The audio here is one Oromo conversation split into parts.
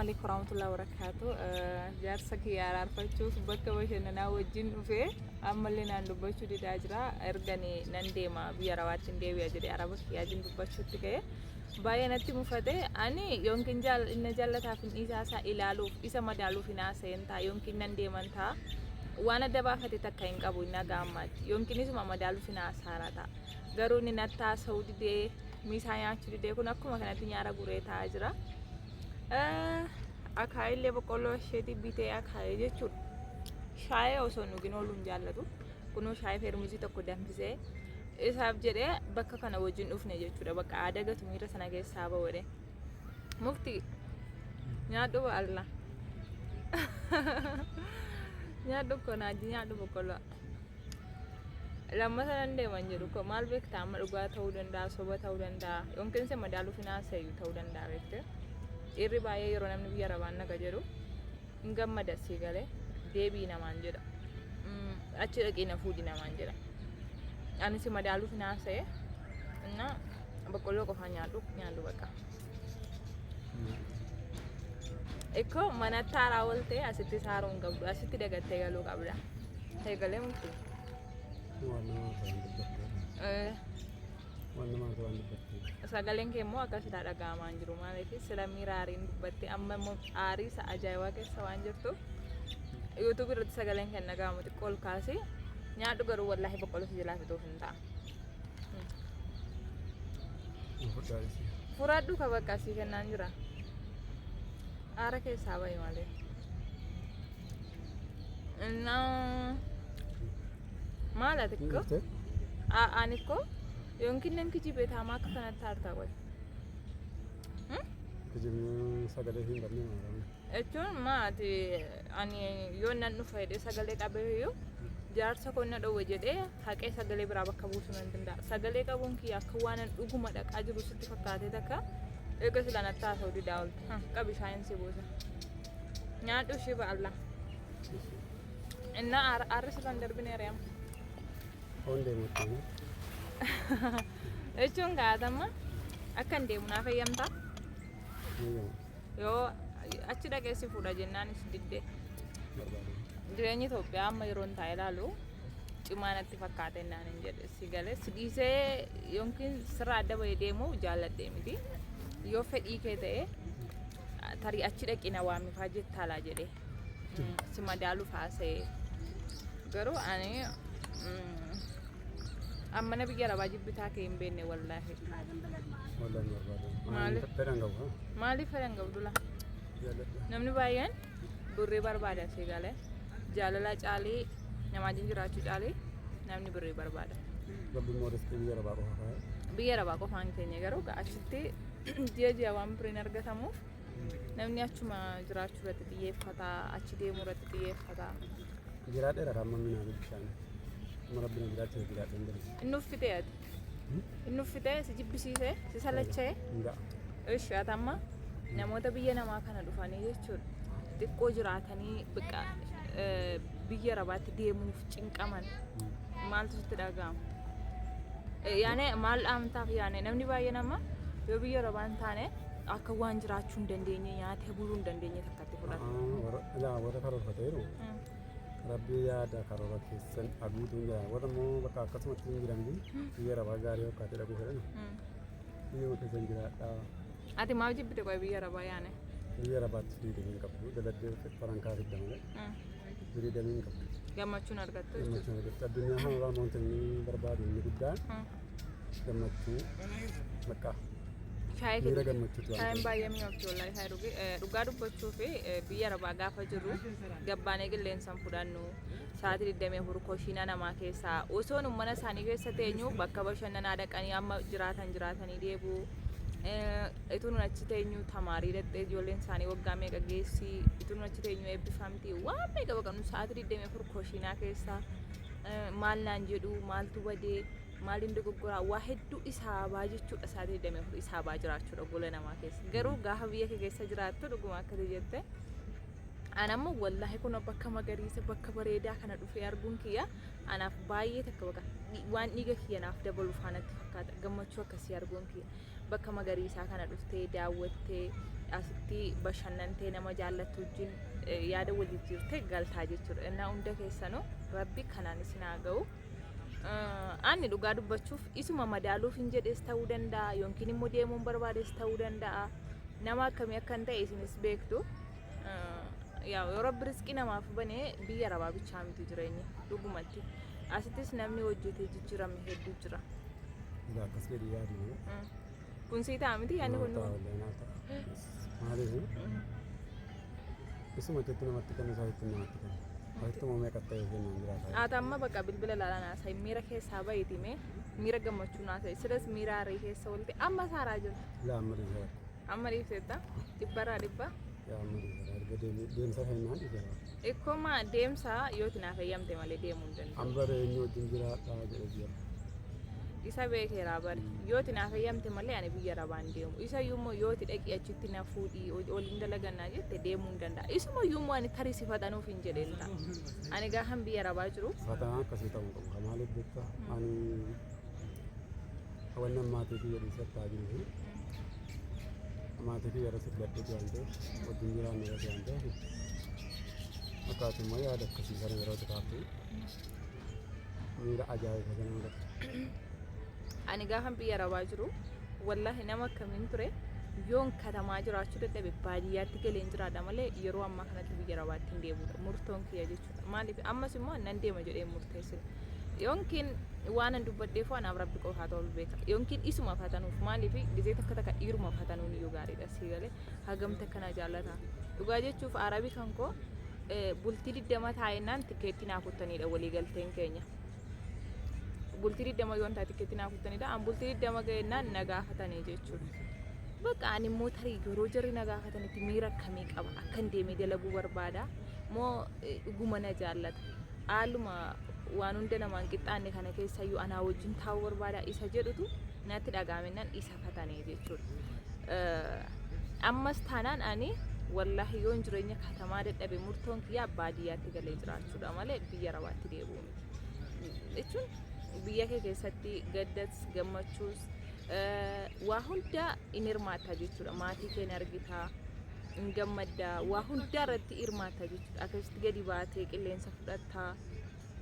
alaikum warahmatullahi wabarakatuh. Jaarsa kiyya araarfachuuf bakka bashannanaa wajjin dhufee ammallee naan dubbachuu didaa jira. Ergani nan deema biyya Arabaatti hin deebi'a jedhee Araba kiyyaa wajjin dubbachuutti ka'e. Baay'ee natti mufate. Ani yookiin inni jaallataaf hin dhiisaa isaa ilaaluuf isa madaaluuf hin haasa'een ta'a yookiin nan deeman ta'a. Waan adda baafate takka hin qabu inni haga ammaatti. Yookiin isuma madaaluuf hin haasa'aara ta'a. Garuu inni natti haasa'uu didee miisaa nyaachuu didee kun akkuma kanatti nyaara guree taa'aa jira. Akaayillee boqqolloo isheetii bitee akaayee jechuudha. Shaayee osoo hin dhugin ooluu hin jaallatu. Kunoo shaayee feermuzii tokko danfisee isaaf jedhee bakka kana wajjin dhufne jechuudha. Bakka aadaa gatu miira sana keessaa ba'u jedhee. Mufti nyaadhu ba'alla. Nyaadhu konaajji nyaadhu boqqolloo. Lammata nan deema hin jedhu koo maal beekta amma dhugaa ta'uu danda'a soba ta'uu danda'a yookiin isa madaaluuf hin haasa'u ta'uu danda'a beekte. Dhiirri baay'ee yeroo namni biyya arabaan naqa jedhu hin gammada sii galee deebii namaan jedha. Achi dhaqii na fuudhi namaan jedha. Ani si madaaluuf hin haasa'e innaa boqqolloo qofaa nyaadhu nyaadhu bakka. Ikkoo manatti haaraa ooltee asitti saaruu hin qabdu asitti dagattee galuu qabda. Eegalee murtii. Waan namaa ta'an dubbattee. Waan namaa ta'an dubbattee. Sagaleen kee immoo akka silaa dhaga'amaa hin jiru maaliif sila miira aariin dubbatte amma immoo aarii isa ajaa'ibaa keessa waan jirtuuf YouTube irratti sagaleen kan dhaga'amu xiqqoo ol kaasi nyaadhu garuu wallaahi boqqolloo si jalaa fixuuf hin ta'a. Furadhu ka bakka sii kennaan jira. Aara keessaa bahi malee. Innaa maal ati ko? Ani ko yookiin nan kijibee taamaa akka kanatti aartaa qoy. Kijibni sagalee hin qabne maal? Jechuun maati ani yoo nan dhufa jedhee sagalee qabee iyyuu jaarsa koo na dhowwe jedhee haqee sagalee biraa bakka buusuu nan danda'a. Sagalee qabuun kiyya akka waan an dhuguma dhaqaa jiru sitti fakkaatee takka eega sila natti haasa'u didaa oolte. Qabi shaayin si buusa. Nyaadhu ishii ba'alla. Innaa aarri sirra hin darbine ari'ama. Foon deemutti. Jechuun kaa'atama akka hin deemu naaf eeyyamtaa? Yoo achi dhaqee si fuudha jennaanis didde. Jireenyi Itoophiyaa amma yeroon taa'ee ilaalu cimaa natti fakkaate naan hin jedhe si galee si dhiisee yookiin sirraa adda bahee deemu jaalladhee miti. Yoo fedhii kee ta'e tarii achi dhaqi na waamifaa jettaalaa jedhe si madaaluuf haasa'e. Garuu ani Ammana biyya arabaa jibbitaa kee hin beekne wallaahi. Wallahi hin barbaadu. Maaliif? Fedhan qabu. Maaliif fedhan qabdu laa? Jaalladha. Namni baay'een birrii barbaada si galee. Jaalala caalii namaa wajjin jiraachuu caalii namni birrii barbaada. Rabbi immoo riskii biyya arabaa qofa kaa'e. Biyya arabaa qofaan keenya garuu achitti ji'a ji'a waan birriin argatamuuf namni achuma jiraachuu irratti xiyyeeffata, achi deemuu irratti xiyyeeffata. Jiraadheera kan amma minaa bishaan. Amma rabbi na jiraachise jiraadheen jira. Inni uffitee ati. Inni uffitee si jibbisiisee si salachee. Hin ga'a. Ishi ati amma namoota biyya namaa kana dhufanii jechuudha. Xiqqoo jiraatanii bakka biyya arabaatti deemuuf cinqaman maaltu sitti dhaga'ama? Yaane maal dhaamtaaf yaane namni baay'een amma yoo biyya arabaa hin taane akka waan jiraachuu hin dandeenye nyaatee buluu hin dandeenye takkatti fudhata. Ilaa warra karoorfateeru rabbi yaada karoora keessan haguutuun jira. Warra immoo bakka akkasumatti hin jiran biyya arabaa gaarii fakkaatee dhaquu fedhan biyyuma keessan jiraadhaa. Ati maaf jibbite qoy biyya arabaa yaane? Biyya arabaatti firiidamii hin qabdu. Daladdee farankaa fidda malee firiidamii hin qabdu. Gammachuun argattu jechuudha. Gammachuun argattu. Addunyaa kanarraa wanti inni barbaadu inni guddaan gammachuu bakka Shaayii miira gammachuutu waan Shaayeen ta'eef. baay'ee mi'oofti wallaahi shaayii dhugi. Dhugaa dubbachuu fi biyya arabaa gaafa jirru gabbaanee qilleensa hin fudhannu sa'aatii 24 koshiinaa namaa keessaa osoo nu mana isaanii keessa teenyu bakka bashannanaa dhaqanii amma jiraatan jiraatanii deebi'u. Ituu nun achi teenyu tamaarii dhaqxee ijoolleen isaanii waggaa meeqa geessi ituu nun achi teenyu eebbifamti waan meeqa baqa nu sa'aatii 24 koshiinaa keessaa maal naan jedhu maaltu badee maaliin dogoggoraa waa hedduu isaabaa jechuudha sa'aatii 24 isaabaa jiraachuudha gola namaa keessa garuu gaafa biyya kee keessa jiraattu dhuguma akkati jette an ammoo wallaahi kun bakka magariisa bakka bareedaa kana dhufee arguun kiyya anaaf baay'ee takka bakka waan dhiiga kiyya naaf dabalu faanatti fakkaata gammachuu akkasii arguun kiyya bakka magariisaa kana dhuftee daawwattee Asitti bashannantee nama jaallattu wajjin yaada wal jijjiirtee galtaa jechuudha. Innaa hunda keessanuu Rabbi kanaan isin haa ga'u. Ani dhugaa dubbachuuf isuma madaaluuf hin jedhes ta'uu danda'a yookiin immoo deemuun barbaades ta'uu danda'a. Nama akkamii akkan ta'e isinis beektu. Yaa yoo Rabbi rizqii namaaf banee biyya arabaa bichaa miti jireenyi dhugumatti. Asittis namni hojjetee jijjiirame hedduu jira. Egaa akkas jedhi yaadi malee. Kun sii ta'a miti yaadni kun? Naaf ta'a, wallahi naaf ta'a. Maaliif isuma itti namatti kennu isaa itti namatti kennu. Asitti immoo meeqa ta'e kennu hin jiraata. Haata amma bakka bilbila ilaalaa naasa'e miira keessaa bahiiti mee miira gammachuu naasa'e silas miira aarii keessa oolte amma saaraa jirta. Laa amma dhiiseera. Amma dhiifteetta dhibbarraa dhibba. Yaa amma dhiiseera. Erga deemsa kennaan dhiiseera. Ikkoma deemsa yoo naaf eeyyamte malee deemuu hin danda'u. An bara eenyu wajjin jiraadhaa jedhe jira. Isa beekeeraa bari. Yoo naaf eeyyamte malee ani biyya arabaan deemu. Isa iyyuu yoo ati dhaqii achitti na fuudhii waliin dalagannaa jette deemuu hin danda'a. Isuma iyyuu ani tarii si fatanuuf hin jedheen ta'a. Ani gaafan biyya arabaa jiru. Fatanaa akkasii ta'uu qabu. Kan maaliif beektaa? Ani wannan maatii kiyya dhiisattaa jiru fi maatii kiyya irratti filadheeti waan ta'eef wajjin jiraanne irratti waan ta'eef akka ati immoo yaada akkasii kana yeroo itti kaaftu miira ajaa'iba sana mul'ata. Ani gaafan biyya arabaa jiru wallahi nama akkamiin ture, yoon katamaa jiraachuu dadhabe baadiyyaatti galeen jiraadha malee yeroo ammaa kanatti biyya arabaatti hin deebi'udha murtoon kiyya jechuudha. Maaliif ammas immoo nan deema jedhee murteessine. Yookiin waan an dubbadheef anaaf Rabbi qofaa ta'uu beeka. Yookiin isuma fatanuuf, maaliif gizee takka takka dhiiruma fatanuun iyyuu gaariidha sii galee hagamta akkana jaallata. Dhugaa jechuuf arabii kan koo bultii 20 taa'ennaan tikeettii naa kuttanidha walii galteen keenya. Bultii 20 yoon taate tikeettii naa kuttanidha. An bultii 20 ga'ennaan na gaafatanii jechuudha. Bakka ani immoo tarii yeroo jarri na gaafatanitti miira akkamii qaba? Akkan deemee dalaguu barbaada? Moo dhuguma na jaallata? Haaluma waan hunda namaan qixxaanne kana keessayyuu anaa wajjin taa'uu barbaada isa jedhutu natti dhaga'amennaan isa fatanii jechuudha. Ammas taanaan ani wallahi yoon jireenya katamaa dadhabe murtoon kiyyaa baadiyyaatti galee jiraachuudha malee biyya arabaatti deebi'u miti. Jechuun biyya kee keessatti gaddas gammachuus waa hunda in hirmaatta jechuudha. Maatii kee in argita, in gammadda, waa hundaa irratti hirmaatta jechuudha. Akkasitti gadi baatee qilleensa fudhatta.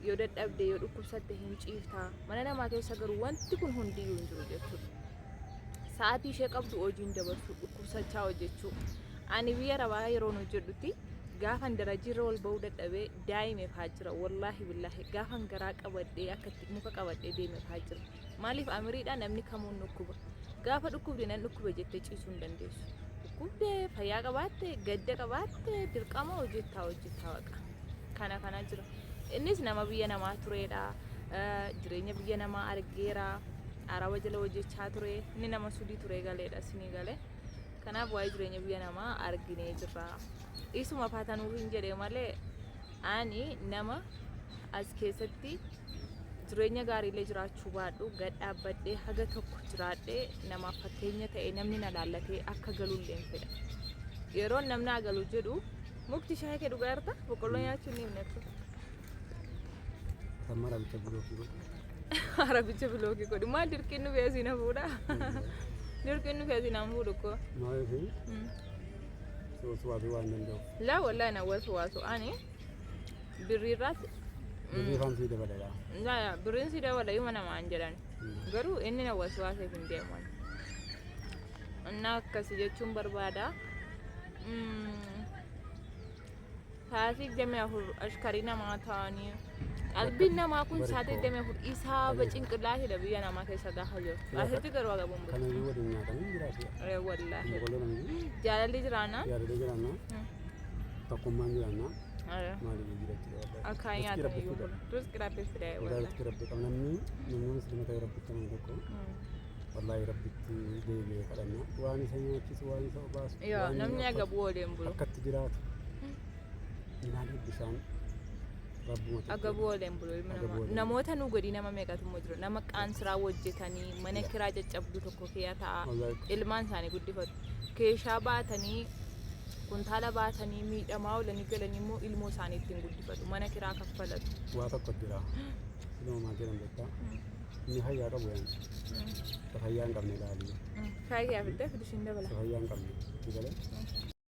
Yoo dadhabde, yoo dhukkubsatte hin ciifta. Mana namaa keessa garuu wanti kun hundiyyuu hin jiru jechuudha. Sa'aatii ishee qabdu hojiin dabarsuu, dhukkubsachaa hojjechuu. Ani biyya arabaa yeroon hojjedhutti gaafan darajiirra ol ba'uu dadhabee daa'ime fa'aa jira. Wallaahi billaahi gaafan garaa qabadhee akka itti muka qabadhee deeme fa'aa jira. Maaliif amiriidha namni kamuun dhukkuba. Gaafa dhukkubde nan dhukkube jettee ciisuu hin dandeessu. Dhukkubdee fayyaa qabaatte gadda qabaatte dirqama hojjettaa hojjettaa waqa. Kana kana jira. Innis nama biyya namaa tureedha. Jireenya biyya namaa argeera. Araba jala hojjechaa ture. Inni nama sudii ture galeedha sinii galee. Kanaaf waa'ee jireenya biyya namaa arginee jirra. Isuma fatanuuf hin jedhe malee ani nama as keessatti jireenya gaariilee jiraachuu baadhu gad dhaabbadhee haga tokko jiraadhee namaaf fakkeenya ta'e namni na laallatee akka galullee hin fedha. Yeroo namni haa galu jedhu mukti shaayii kee dhugaa jirta boqqolloo nyaachuu ni himnettu. Amma arabicha bilookii godhu. Arabicha bilookii godhu maal dirqiin nu feesii na fuudha? Dirqiin nu feesii na fuudhu koo. Maaliif si waasuu waan danda'uuf. Laa wallahi na wasu waasu ani birriirraas. Birrii faan sii dabaladha. Laa birriin si dabala yuma namaan jedhan. Garuu inni na waswaaseef hin deemu. Innaa akkasi jechuun barbaada. Sa'aatii 24 ashkarii namaa ta'anii qalbiin namaa kun sa'aatii 24 isaaba cinqillaatidha biyya namaa keessa gaafa jiru. Asitti garuu agabuun Kana iyyuu waliin nyaatanii jiraatu. Wallaahi. Boqqolloo namni Jaalalli jiraannaan. Yaadalee jiraannaa tokkummaan jiraannaa maaliif jiraachuu qaba? Akkaan Riskii nyaatan Rabbi iyyuu fida. bula. Riskii Rabbi fida Wallaahi wallaahi. riskii Rabbi qaba. Namni muslima ta'e Rabbitti amanu tokko wallaahi Rabbitti deebi'ee kadhannaa waan isa nyaachisu, waan isa obaasu, Yaa waan inni namni uffatu, agabuu waliin bulu. akkatti jiraatu midhaan bishaan Rabbuma tokko. Agabuu waliin bulu ilmi Agabuu namaa. waliin. Namoota nu godii nama meeqatu immoo jiru. Nama qaansiraa hojjetanii mana kiraa caccabduu tokko keessa ta'a. Wallaahi. Ilmaan isaanii guddifatu. Keeshaa baatanii kuntaala baatanii miidhamaa oolanii galanii immoo ilmoo isaanii ittiin guddifatu. Mana kiraa kaffalatu. Waa tokko jira. Siluma maal jedhan beektaa? Inni fayyaa qabu yaan. Isa fayyaa hin qabne ilaali. Shaayii kee fiddee fidishiin dabala. Isa fayyaa hin qabne. Si galee?